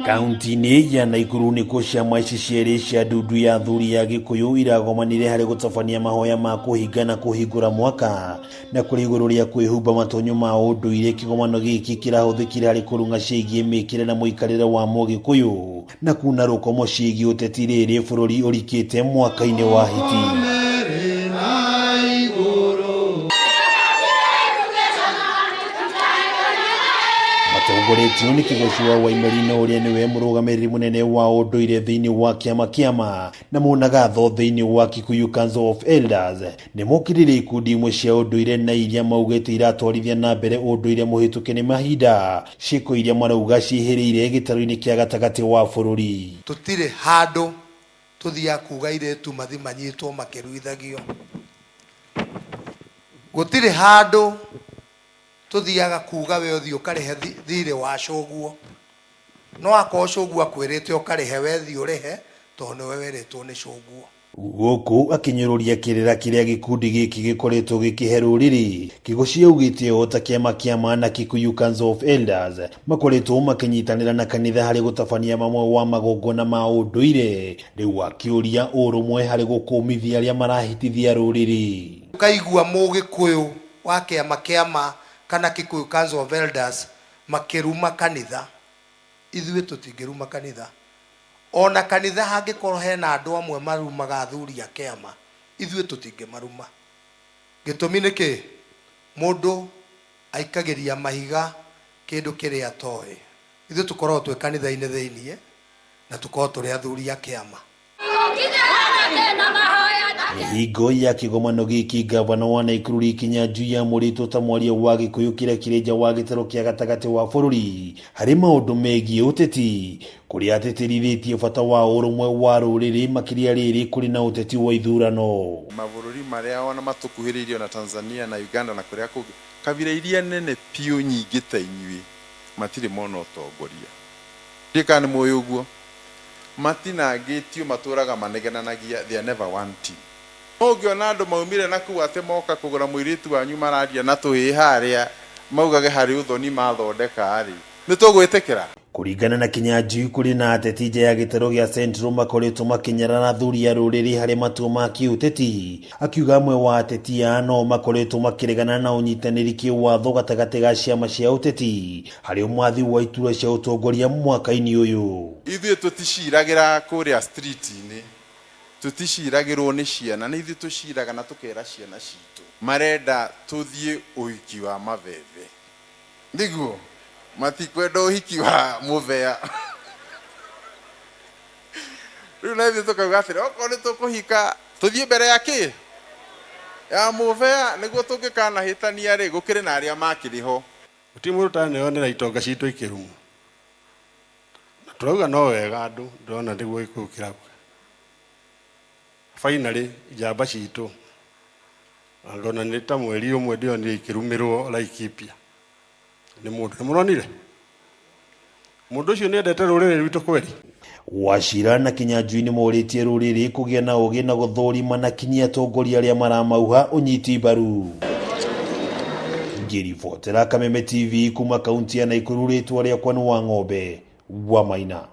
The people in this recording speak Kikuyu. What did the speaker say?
Kaunti-inĩ ya Naikuru nĩkuo ciama ici cierĩ cia ndundu ya athuri ya Gĩkũyũ iragomanire harĩ gũtabania mahoya ma kũhinga na kũhingũra mwaka na kũrĩ igũrũ rĩa kwĩhumba matonyo ma ũndũire. Kĩgomano gĩkĩ kĩrahũthĩkire harĩ kũrung'a ciĩgiĩ mĩkĩre na mũikarĩre wa Mũgĩkũyũ na kuna rũkomo ciĩgiĩ ũteti rĩrĩ bũrũri ũrikĩte mwaka-inĩ wa hiti. Matongoretio nĩ Kĩgoci wa Waimarino ũrĩa nĩwe mũrũgamĩrĩri mũnene wa ũndũire thĩinĩ wa kĩama kĩama na mũnagatho thĩinĩ wa Kikuyu Council of Elders nĩ mokĩrĩire ikundi imwe cia ũndũire na iria maugĩte iratwarithia na mbere ũndũire mũhĩtũke nĩ mahinda, ciĩko iria marauga ciĩhĩrĩire gĩtarũ-inĩ kĩa gatagatĩ wa bũrũri. Tũtirĩ handũ tũthiaga kuga airĩtu mathi manyitwo makĩruithagio. Gũtirĩ handũ tũthiaga kuga we ũthiĩ ũkarĩhe thirĩ wa cũguo. No akorwo cũguo akwĩrĩte ũkarĩhe we thiĩ ũrĩhe tondũ nĩwe werĩtwo nĩ cũguo. Gũkũ akĩnyũrũria kĩrĩra kĩrĩa gĩkundi gĩkĩ gĩkoretwo gĩkĩhe rũrĩrĩ, Kĩgoci augĩte o ta kĩama kĩa ma na Kikuyu Council of Elders makoretwo makĩnyitanĩra na kanitha harĩ gũtabania mamwe wa magongona ma ũndũire, rĩu akĩũria ũrũmwe harĩ gũkũmithia arĩa marahĩtithia rũrĩrĩ. Ũkaigua Mũgĩkũyũ wa kĩama kĩa ma kana Kikuyu Council of Elders makĩruma kanitha. Ithuĩ tũtingĩruma kanitha. O na kanitha hangĩkorwo hena andũ amwe marumaga athuri a kĩama, ithuĩ tũtingĩmaruma. Gĩtũmi nĩ kĩĩ? Mũndũ aikagĩria mahiga kĩndũ kĩrĩa atoĩ. Ithuĩ tũkoragwo twĩ kanitha-inĩ thĩiniĩ na tũkoragwo tũrĩ athuri a kĩama. Mĩhingo ya kĩgomano gĩkĩ gavana wa Naikuru Lee Kinyanjui amũrĩtwo ta mwaria wa Gĩkũyũ kĩrĩa kĩrĩ nja wa gĩtarũ kĩa gatagatĩ wa bũrũri harĩ maũndũ megiĩ ũteti kũrĩa atĩtĩrithĩtie bata wa ũrũmwe wa rũrĩrĩ makĩria rĩrĩ kũrĩ na ũteti wa ithurano. Mabũrũri marĩa ona matũkuhĩrĩirie ona Tanzania na Uganda na kũrĩa kũngĩ, kabira iria nene piũ nyingĩ ta inyuĩ matirĩ mona ũtongoria. Ndiũĩ kana nĩ mũĩ ũguo. Matinangĩtio matũraga manegenanagia, they are never one team. No ũngĩona andũ maumire na kũu atĩ moka kũgũra mũirĩtu wanyu mararia na tũhĩĩ harĩa maugage harĩ ũthoni mathondeka-rĩ, nĩ tũgwĩtĩkĩra? Kũringana na Kinyanjui kũrĩ na ateti nja ya gĩtarũ gĩa Central makoretwo makĩnyarara athuri a rũrĩrĩ harĩ matua ma kĩũteti, akiuga amwe wa ateti aya no makoretwo makĩregana na ũnyitanĩri kĩwatho gatagatĩ ga ciama cia ũteti harĩ ũmathi wa iturwa cia ũtongoria mwaka-inĩ ũyũ. Ithuĩ tũticiragĩra kũrĩa street-inĩ, tũticiragĩrwo nĩ ciana, nĩ ithuĩ tũciraga na tũkera ciana citũ. Marenda tũthiĩ ũhiki wa mabebe. Nĩguo? Matikwenda ũhiki wa mũthea. Rĩu na ithuĩ tũkauga atĩrĩ, okorwo nĩ tũkũhika, tũthiĩ mbere ya kĩ? Ya mũbea, nĩguo tũngĩkanahĩtania rĩ, gũkĩrĩ na arĩa makĩrĩ ho. Gũtirĩ mũndũ ũtaneyonera itonga citũ ikĩrumwo. Na tũrauga no wega andũ, ndĩrona nĩguo Gĩkũyũ kĩrauga. Finally njamba citũ, na ngona nĩ ta mweri ũmwe ndĩronire ikĩrumĩrwo Laikipia nĩ mũndũ. Nĩ mũronire? Mũndũ ũcio nĩ endete rũrĩrĩ rwitũ kweli? Wachira na Kinyanjui nĩ morĩtie rũrĩrĩ kũgĩa na ũgĩ na gũthũrima na kinyi atongoria arĩa maramauha ũnyiti mbaru. Ngĩribotera Kameme TV kuma kaunti ya Naikuru, rĩtwa rĩakwa nĩ Wang'ombe wa Maina.